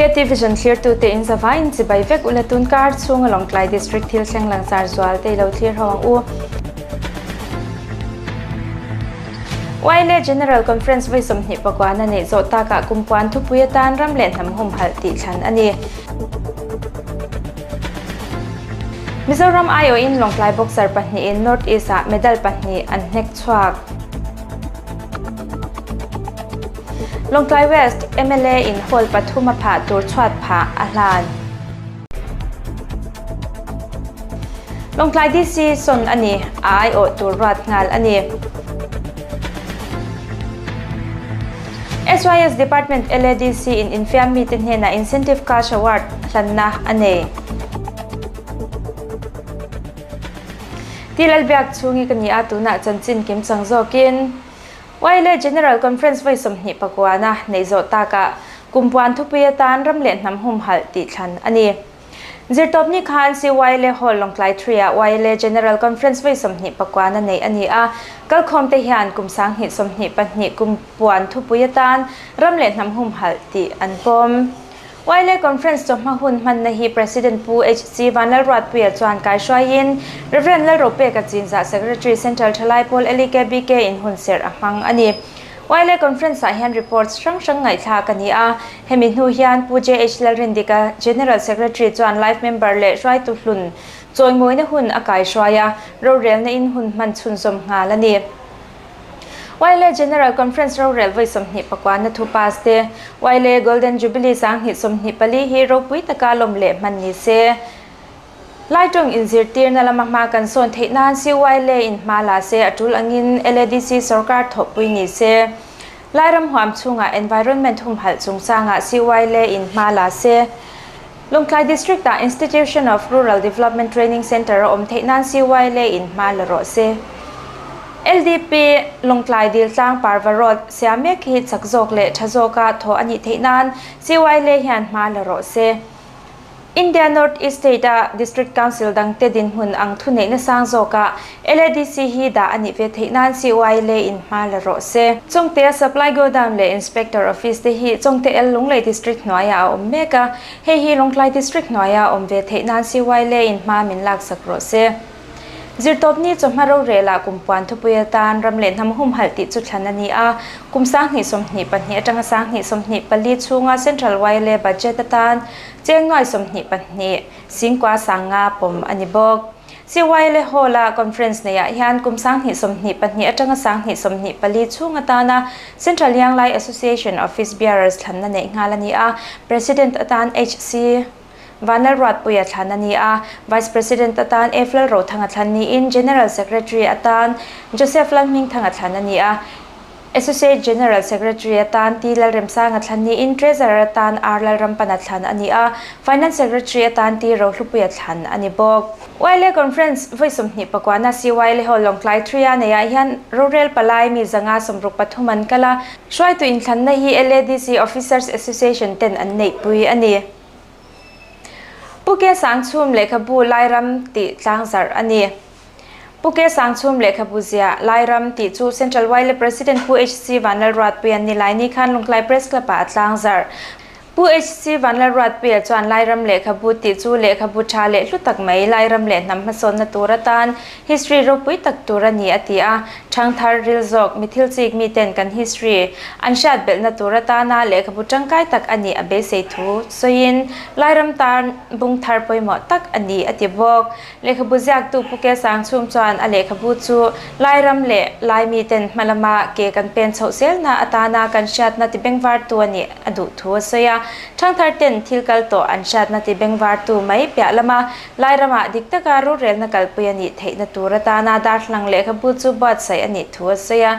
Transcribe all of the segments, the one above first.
KT Vision thlirtute in zavaiin chibai vek ula tunkar chhunga Lawngtlai District thil thleng langsar zual te ilo thlir ho ang u. YLA General Conference vawi 29 na neih zawh takah kumpuan thupui atan ram leh hnam humhalh tih thlan a ni. Mizoram aiawhin Lawngtlai boxer pahnihin North East-ah medal pahnih an hnek chhuak. Lawngtlai West mla in hall pathum a phah tur chhuat phah a hlan. Lawngtlai DC sawn a ni, a aiawh tur ruat nghal a ni. SYS Department LADC in infiam mite hnenah Incentive Cash Award hlanna a nei. Ti Lalbiak chhungi ka ni a, tunah chanchin kim chang zawkin YLA General Conference vawi 29 na neih zawh takah kumpuan thupui atan ram leh hnam humhalh tih thlan a ni. Zirtawpni khan CYLA Hall Lawngtlai Three-ah YLA General Conference vawi 29 na neih a ni a, kalkhawmte hian kum 2022 kumpuan thupui atan ram leh hnam humhalh tih an pawm. YLA Conference chawhma hun hmanna hi President Pu HC Vanlalruatpuia chuan kaihruaiin Rev. Lalropeka Chinzah Secretary Central Thalai Pawl LEKBK in hunserh a hmang a ni. YLA Conference-ah hian reports hrang hrang ngaihthlak a ni a, hemi hnu hian Pu JH Lalrindika, General Secretary chuan Life Member leh hruaitu hlun chawimawina hun a kaihruai a, rorelna in hun hman chhunzawm nghal a ni. YLA General Conference rorel vawi 29 na thu pass te, YLA Golden Jubilee 2024 hi ropui taka lawm leh hman ni se. Lai tawng inzirtirna lama hma kan sawn theih nan CYLA in hma la se a tul angin LADC sorkar thawhpui ni se. Lai ram huam chhungah environment humhalh chungchangah CYLA in hma la se. Lawngtlai District ah Institution of Rural Development Training Centre a awm theih nan CYLA in hma la rawh se. LDP Lawngtlai Diltlang Parva Road siam mek hi chak zawk leh tha zawka thawh a nih theih nan CYLA hian hma la rawh se. India North East State-a District Council dangte dinhmun ang thuneihna sang zawkah LADC hi dah a nih ve theih nan CYLA in hma la rawh se. Chawngtea Supply Godown leh Inspector Office te hi Chawngte L Lunglei District hnuaiah a awm mek a, hei hi Lawngtlai District hnuaiah a awm ve theih nan CYLA in hma min laksak rawh se. Zirtawpni chawhma rorelah kum puan thupui atan ram leh hnam humhalh tih chu thlan a ni a, kum 2022 atanga 2024 chhunga Central YLA budget atan cheng nuai 22 singkua sanga pawm a ni bawk. CYLA Hall-a conference neiah hian kum 2022 atanga 2024 chhung atana Central Young Lai Association Office Bearers thlanna neih nghal a ni a, President atan HC. Vanlalruatpuia thlan a ni a, Vice President atan F. Lalrothanga thlan niin General Secretary atan Joseph Lalhmingthanga thlan a ni a, Associate General Secretary atan T. Lalremsanga thlan niin Treasurer atan R. Lalrampana thlan a ni a, Finance Secretary atan T. Rohlupuia thlan a ni bawk. YLA Conference vawi 29 na CYLA Hall Lawngtlai Thria neiah hian rorel palai mi 163 an kal a, hruaitu inthlanna hi LADC Officers Association ten an neihpui a ni. Pu Ke Sangchhum lehkhabu Lairam tih tlangzarh a ni. Pu Ke Sangchhum lehkhabu ziah Lairam tih chu Central YLA President Pu HC Vanlalruatpuia'n Nilaini khan Lungtlai Press Club-ah a tlangzarh. Pu HC Vanlalruatpuia chuan Lairam lehkhabu tih chu lehkhabu tha leh hlu tak mai Lairam leh hnam hmasawnna tur atan history ropui tak tur a ni a ti a. Thangthar ril zawk mi thil chik miten kan history an hriat belhna tur atana lehkhabu tangkai tak a nih a beisei thu sawiin Lairam tan bung thar pawimawh tak a ni a ti bawk. Lehkhabu ziaktu Pu Ke Sangchhum chuan a lehkhabu chu Lairam leh Lai miten hma lama ke kan pen chhoh zelna atana kan hriatna ti bengvartu a nih a duh thu a sawi a. Thangthar ten thil kal tawh an hriatna ti bengvartu mai piah lama Lairamah dik taka rorelna kalpui a nih theihna tur atana darthlang lehkhabu chu buatsaih a nih thu a sawi a.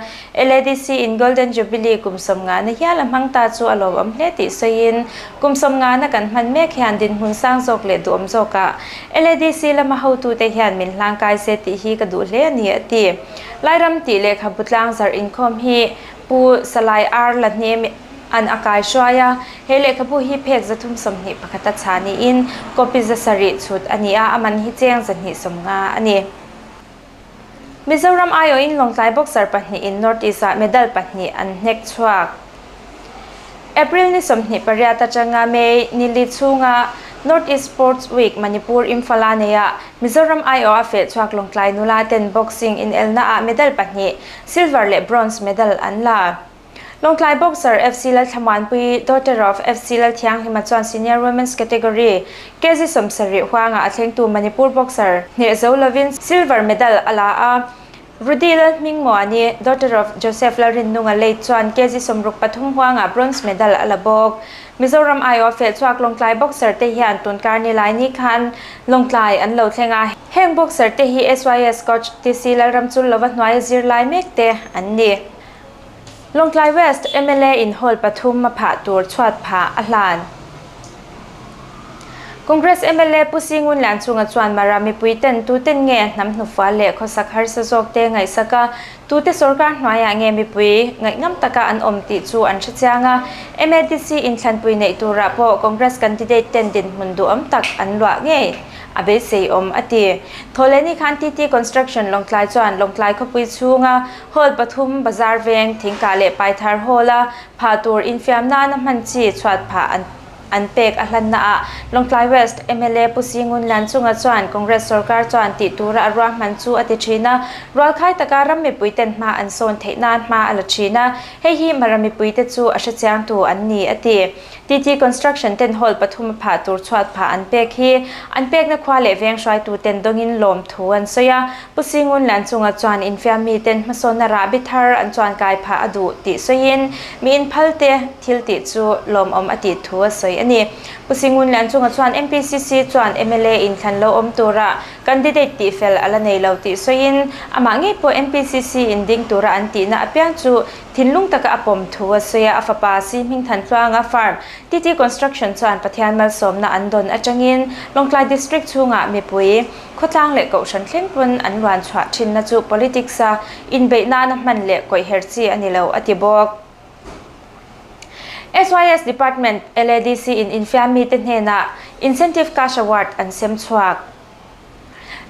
LADC in Golden Jubilee kum 50 na hial a hmang ta chu a lawmawm hle tih sawiin, kum 50 na kan hman mek hian dinhmun sang zawk leh duhawm zawkah LADC lama hotute hian min hlangkai se tih hi ka duh hle a ni, a ti. Lairam tih lehkhabu tlangzarh inkhawm hi Pu Salai R. Lahnem an a kai hruai a, he lehkhabu hi phek 321 a chhah niin copy 700 chhut a ni a, a man hi cheng 250 a ni. Mizoram aiawhin Lawngtlai boxer pahnihin North East-ah medal pahnih an hnek chhuak. April ni 28 atanga May ni li chhunga North East Sports Week Manipur Imphal-a neihah Mizoram aiawh a feh chhuak Lawngtlai nula ten boxing inelna ah medal pahnih, silver leh bronze medal an la. Lawngtlai boxer FC Lalthlamuanpui, daughter of FC Lalthianghlima chuan senior women's category kg 70 huangah a thlengtu Manipur boxer hneh zo lovin silver medal a la a. Rudy Lalhmingmuani, daughter of Joseph Lalrinnunga late chuan kg 63 huangah bronze medal a la bawk. Mizoram aiawh feh chhuak Lawngtlai boxer te hian tunkar nilai ni khan Lawngtlai an lo thleng a. Heng boxer te hi SYS coach TC Lalramchul lova hnuaia zirlai mek te an ni. Lawngtlai West mla in hall pathum a phah tur chhuat phah a hlan. Congress mla Pu Singun Lianchunga chuan Mara mipui ten tuten nge hnam hnufual leh khawsak harsa zawk te ngaihsak a, tute sorkar hnuaiah nge mipui ngaihnam taka an awm tih chu an hre chiang a. MADC inthlanpui neih turah pawh Congress candidate ten dinhmun duhawm tak an luah ngei a beisei awm a ti. Thawhlehni khan TT Construction Lawngtlai chuan Lawngtlai khawpui chhunga hall pathum Bazar veng Thingkah leh Paithar hall a phah tur infiam nana hman chi chhuat phah an an pek a hlanna ah Lawngtlai West mla Pu Singun Lianchunga chuan Congress sorkar chuan tih tura a ruahman chu a ti thin a, rualkhai taka ram mipui ten hma an sawn theih nan hma a la thin a, hei hi Mara mipui te chu a hrechiang tu an ni a ti. TT Construction ten hall pathum a phah tur chhuat phah an pek hi an pekna khua leh veng hruaitu ten dawngin lawm thu an sawi a, Pu Singun Lianchunga chuan infiam mi ten hmasawnna rahbi thar an chuan kai phah a duh tih sawiin mi inphal te thil tih chu lawmawm a tih thu a sawi a ni. Pu Singun Lianchunga chuan MPCC chuan mla inthlan lo awm tura candidate tih fel a la nei lo tih sawiin amah ngei pawh MPCC in ding tura an tihna apiang chu thinlung taka a pawm thu a sawi a, a fapa Si Hmingthan Tluanga farm TT Construction chuan Pathian malsawmna an dawn atangin Lawngtlai District chhungah mipui Khawtlang leh Kohhran thleng pawn an luan chhuah thinna chu politics a inbeih nana hman leh kawih her chi a ni lo a ti bawk. SYS Department LADC in infiam mite hnenah Incentive Cash Award an sem chhuak.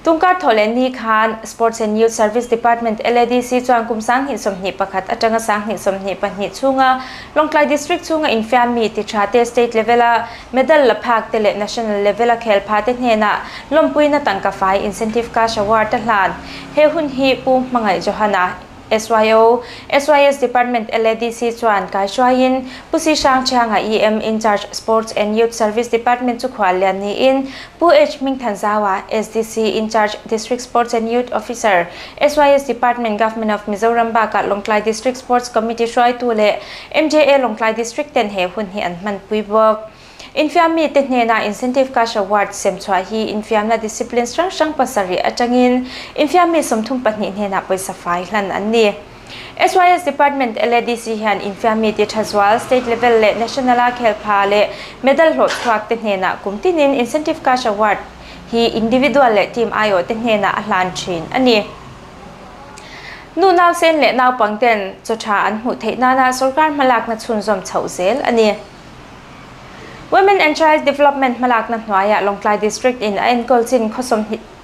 Tungkar thawh leh ni khan Sports and Youth Service Department LADC chuan kum 2021 atanga 2022 chhunga Lawngtlai District chhunga infiam mi ti tha te state level a medal la phak te leh national level a khel pha te hnenah lawmpuina tangka fai Incentive Cash Award a hlan. He hun hi Pu Hmangaih Johana, SYO, SYS Department LADC chuan kaihruaiin Pu Si Hrang Thianga EM In-charge Sports and Youth Service Department chu khual lian niin Pu H Hmingthanzaua, SDC In-charge District Sports and Youth Officer, SYS Department Government of Mizoram bakah Lawngtlai District Sports Committee hruaitu leh MJA Lawngtlai District ten he hun hi an hmanpui bawk. Infiam mite hnena Incentive Cash Award sem chhuah hi infiamna disciplines hrang hrang pasarih atangin infiam mi 32 hnenah pawisa fai hlan an ni. SYS Department LADC hian infiam mi ti tha zual state level leh national a khel pha leh medal hlawh chhuak te hnenah kum tinin Incentive Cash Award hi individual leh team aiawh te hnenah a hlan thin a ni. Nu nausen leh naupang ten chaw tha an hmuh theih nana sorkar hmalakna chhunzawm chhoh zel a ni. Women and Child Development hmalakna hnuaiah Lawngtlai District in a enkawl chin khaw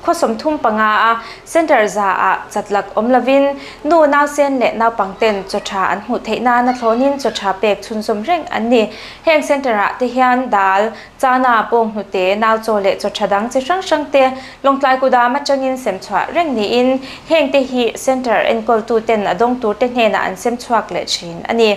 35 a Centre za ah chatlak awm lovin nu nausen leh naupang ten chaw tha an hmuh theih nana thlawnin chaw tha pek chhunzawm reng an ni. Heng centre ah te hian dal, chana, bawng hnute, nau chaw leh chaw tha dang chi hrang hrang te Lawngtlai kudam atangin sem chhuah reng niin heng te hi centre enkawltu ten a dawng tur te hnenah an sem chhuak leh thin a ni.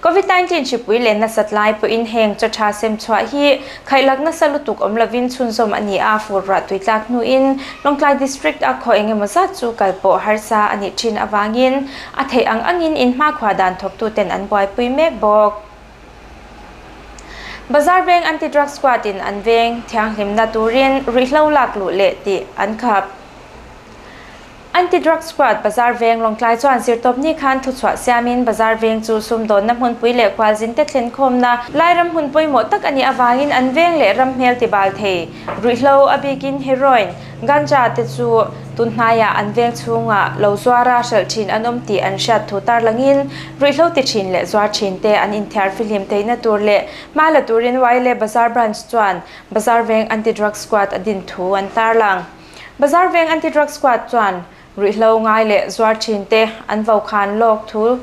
Covid-19 hripui leh nasat lai pawhin heng chaw tha sem chhuah hi khaihlak nasa lutuk awm lovin chhunzawm a ni a, fur ruah tui tlak hnuin Lawngtlai District a khaw engemaw zat chu kal pawh harsa a nih thin avangin a theih ang angin in hmakhua dan thawktu ten an buaipui mek bawk. Bazar veng Anti-Drug Squad in an veng thianghlimna turin ruihhlo lak luh leh tih an khap. Anti-Drug Squad Bazar veng Lawngtlai chuan zirtawp ni khan thuchhuah siamin Bazar veng chu sumdawnna hmunpui leh khualzin te thlen khawmna Lairam hmun pawimawh tak a nih avangin an veng leh ram hmel ti bal thei. Ruihhlo a bikin heroin, ganja te chu tunhnaiah an veng chhungah lo zuara hralh thin an awm tih an hriat thu tarlangin ruihhlo ti thin leh zuar thin te an inthiar fihlim theihna tur leh hma la turin YLA Bazar Branch chuan Bazar veng Anti-Drug Squad a din thu an tarlang. Bazar veng Anti-Drug Squad chuan ruihhlo ngai leh zuar thin te an vo khan lawk thu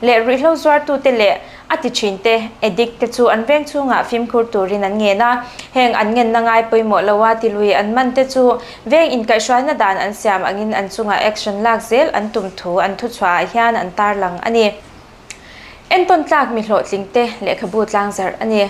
leh ruihhlo zuartute leh A ti thin te, addict te chu an veng chhungah fimkhur turin an ngen a, heng an ngenna ngai pawimawh loa tilui an man te chu veng inkaihhruaina dan an siam angin an chungah action lak zel an tum thu an thuchhuah ah hian an tarlang a ni. Entawn tlak mi hlawhtling te lehkhabu tlangzarh a ni.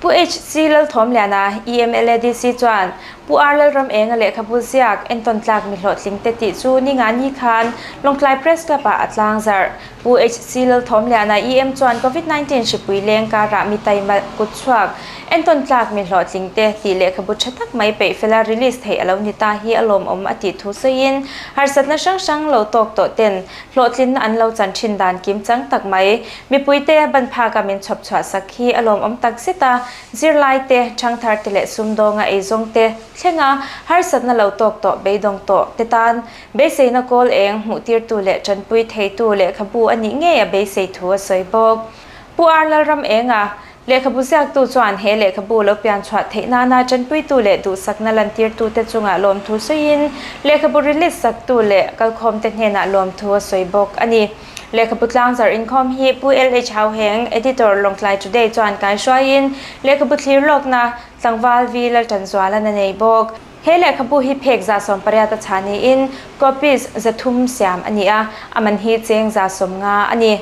Pu HC Lalthawmliana, EMLADC chuan Pu R Lalramenga lehkhabu ziak entawn tlak mi hlawhtling te tih chu ninga ni khan Lawngtlai Press Club ah a tlangzarh. Pu HC Lalthawmliana, EM chuan Covid 19 hripui leng karah mi taima kut chhuak entawn tlak mi hlawhtling te tih lehkhabu tha tak mai peih fela release theih a lo ni ta hi a lawmawm a tih thu sawiin harsatna hrang hrang lo tawk tawh ten Hlawhtlinna an lo chan thin dan kim chang tak mai. Mipuite ban phaka min chhawp chhuah sak hi a lawmawm tak zet a, zirlai te, thangthar te leh sumdawnga eizawng te thlenga harsatna lo tawk tawh beidawng tawh te tan beiseina kawl eng hmuhtirtu leh tanpui theitu lehkhabu a nih ngei a beisei thu a sawi bawk. Pu R Lalramenga, Lehkhabu ziaktu chuan he lehkhabu lo pian chhuah theih nana tanpuitu leh duhsakna lantirtute chungah lawmthu sawiin, lehkhabu release saktu leh kalkhawmte hnenah lawmthu a sawi bawk a ni. Lehkhabu tlangzarh inkhawm hi Pu LH Hauheng, Editor, Lawngtlai Today chuan kaihruaiin lehkhabu thlir lawkna tlangval Vi Laltanzuala'n a nei bawk. He lehkhabu hi phek 180 a chhah niin copies 300 siam a ni a, a man hi cheng 150 a ni.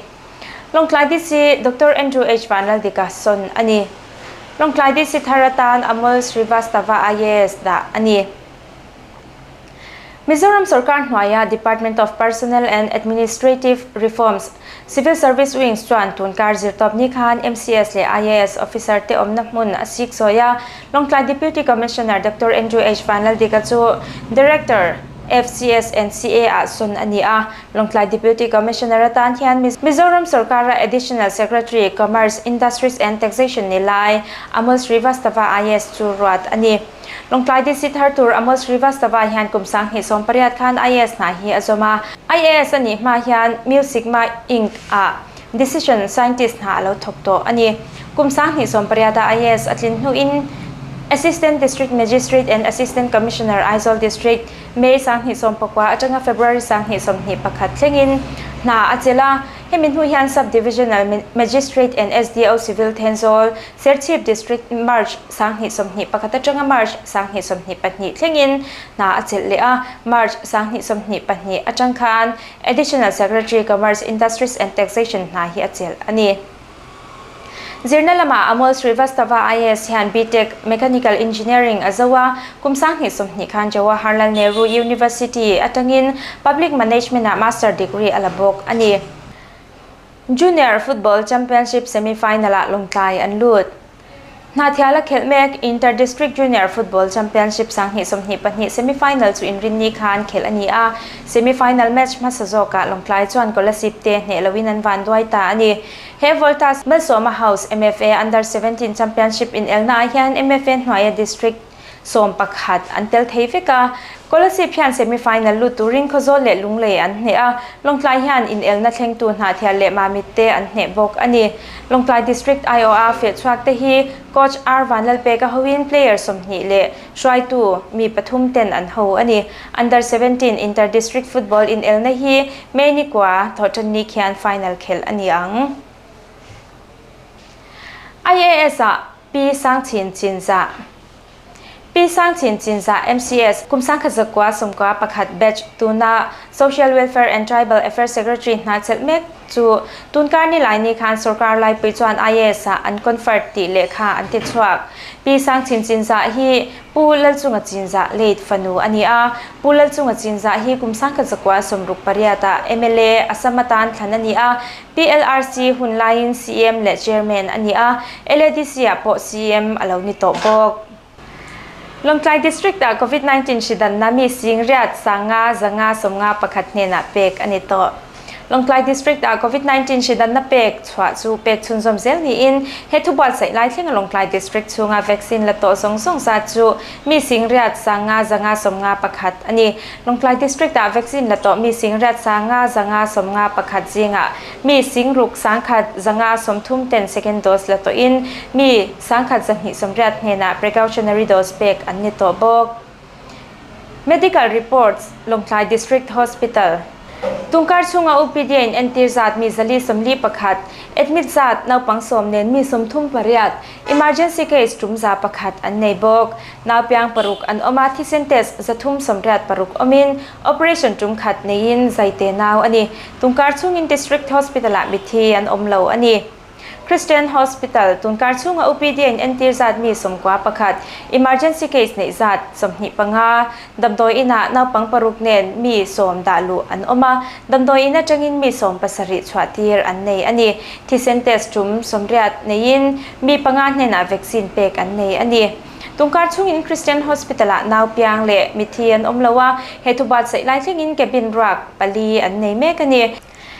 Lawngtlai DC Doctor Andrew H. Vanlaldika sawn a ni. Lawngtlai DC thar atan Amol Srivastava IAS dah a ni. Mizoram sorkar hnuaia Department of Personnel and Administrative Reforms, Civil Service Wings chuan tunkar zirtawp ni khan MCS leh IAS officer te awmna hmun a sik sawi a. Lawngtlai Deputy Commissioner Doctor Andrew H. Vanlaldika chu Director, FCS and CA ah sawn a ni a. Lawngtlai Deputy Commissioner atan hian Mizoram sorkara Additional Secretary, Commerce, Industries and Taxation ni lai Amol Srivastava IAS chu ruat a ni. Lawngtlai DC thar tur Amol Srivastava hian kum 2018 khan IAS hna hi a zawm a. IAS a nih hma hian Mu Sigma Inc ah Decision Scientist hna a lo thawk tawh a ni. Kum 2018 a IAS a tlin hnuin Assistant District Magistrate and Assistant Commissioner Aizawl District, May 2019 atanga February 2021 thlengin hna a chelh a. Hemi hnu hian Sub Divisional Magistrate and SDO Civil Thenzawl, Serchhip District March 2021 atanga March 2022 thlengin hna a chelh leh a. March 2022 atang khan Additional Secretary Commerce, Industries and Taxation hna hi a chelh a ni. Zirna lamah Amol Srivastava IAS hian B.Tech, Mechanical Engineering, a zo a, kum 2020 khan Jawaharlal Nehru University atangin Public Management-ah Master degree a la bawk a ni. Junior Football Championship semi-final-ah Lawngtlai an lut. Hnahthial a khelh mek Inter District Junior Football Championship 2022 semi-final chu inrinni khan khelh a ni a, semi-final match hmasa zawkah Lawngtlai chuan Kolasib te hneh loin an van duai ta a ni. He Voltas Malsawma House MFA Under 17 Championship inelnaah hian MFA hnuaia District 11 an tel thei vek a. Kolasib hian semi-final lut turin Khawzawl leh Lunglei an hneh a, Lawngtlai hian inelna thlengtu Hnahthial leh Mamit te an hneh bawk a ni. Lawngtlai District IOA fehchhuak te hi Coach R Vanlalpeka hoin player 20 leh hruaitu mi pathum ten an ho a ni. Under 17 Inter District Football inelna hi May ni kua thawhtanni khian final khelh a ni ang. IAS ah Pi Sangchin Chinzah Pi Sangchin Chinzah MCS kum 1991 batch tuna Social Welfare and Tribal Affairs Secretary hna chelh mek chu tunkar ni lai ni khan sorkar laipui chuan IAS ah an convert tih lehkha an ti chhuak. Pi Sangchin Chinzah hi Pu Lalchunga Chinzah late fanu a ni a, Pu Lalchunga Chinzah hi kum 1968 ah mla Assam atan thlan a ni a, PLRC hun laiin CM leh Chairman a ni a, LADC ah pawh CM a lo ni tawh bawk. Lawngtlai District ah Covid 19 hri danna mi sing riat 500 551 hnenah pek a ni tawh. Lawngtlai District ah Covid 19 hri danna pek chhuah chu pek chhunzawm zel niin he thubuatsaih lai thlenga Lawngtlai District chhunga vaccine la tawh zawng zawng zat chu mi sing riat 500 551 a ni. Lawngtlai District ah vaccine la tawh mi sing riat 500 551 zingah mi 6,000 130 ten second dose la tawhin mi 1,280 hnenah precautionary dose pek an ni tawh bawk. Medical reports, Lawngtlai District Hospital. Tungkar chhunga OPD a inentir zat mi 441, admit zat naupang sawm nen mi 38, emergency case tum 101 an nei bawk. Naupiang paruk an awm a, thisen test 386 awmin operation tum khat neiin zaite nau a ni. Tungkar chhungin District Hospital-ah mithi an awm lo a ni. Christian Hospital, Tunkar chhunga OPD a inentir zat mi 91, emergency case neih zat 25, damdawi inah naupang paruk nen mi sawm dah luh an awm a, damdawi in atangin mi 17 chhuah tir an nei a ni. Thisen test tum 80 neiin mi panga hnenah vaccine pek an nei a ni. Tunkar chhungin Christian Hospital-ah naupiang leh mithi an awm lo a, he thubuatsaih lai thlengin cabin ruak pali an nei mek a ni.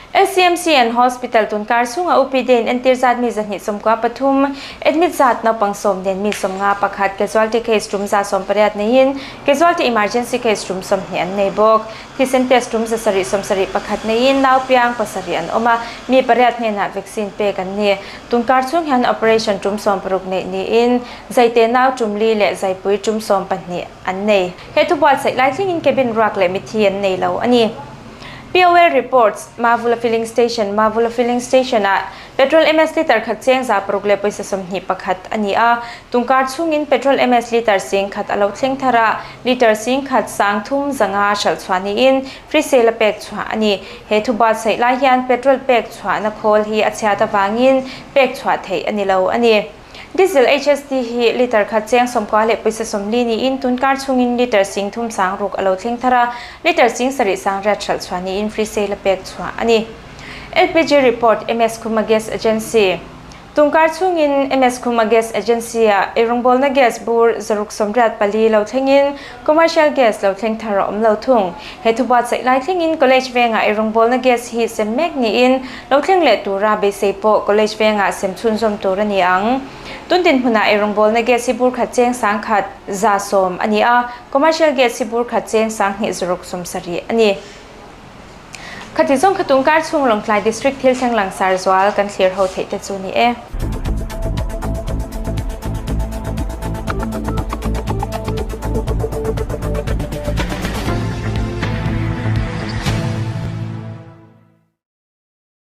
LCMC and Hospital tunkar chhunga OPD in entir zat mi 293, admit zat naupang sawm nen mi 51, casualty case tum 180 neiin casualty emergency case tum 20 an nei bawk. Thisen test tum 771 neiin naupiang pasarih an awm a, mi pariat hnenah vaccine pek an ni. Tunkar chhung hian operation tum 60 neih niin zaite nau tum li leh zaipui tum 12 an nei. He thubuatsaih lai thlengin cabin ruak leh mithi an nei lo a ni. POL reports, Mavula Filling Station, Mavula Filling Station-ah petrol MS litre khat cheng 600 leh pawisa 21 a ni a. Tungkar chhungin petrol MS litre 10,000 a lo thleng thar a, litre 10,000 3,500 hralh chhuah niin free sale a pek chhuah a ni. He thubuatsaih lai hian petrol pek chhuahna khawl hi a chhiat avangin pek chhuah theih a ni lo a ni. Diesel HST hi litre khat cheng 90 leh pawisa 40 niin tunkar chhungin litre 3600 a lo thleng thar a, litre 7800 hralh chhuah niin free sale a pek chhuah a ni. LPG report, MS Khuma Gas Agency, Tunkar chhungin MS Khuma Gas Agency-ah eirawngbawlna gas bur 684 lo thlengin commercial gas lo thleng thar a awm lo thung. He thubuatsaih lai thlengin College vengah eirawngbawlna gas hi sem mek niin lo thleng leh tura beisei pawh College vengah sem chhunzawm tur a ni ang. Tun dinhmunah eirawngbawlna gas hi bur khat cheng 1110 a ni a, commercial gas hi bur khat cheng 2670 a ni. Khati zawng kha tungkar chhung Lawngtlai District thil thleng langsar zual kan thlir ho theih te chu ni e.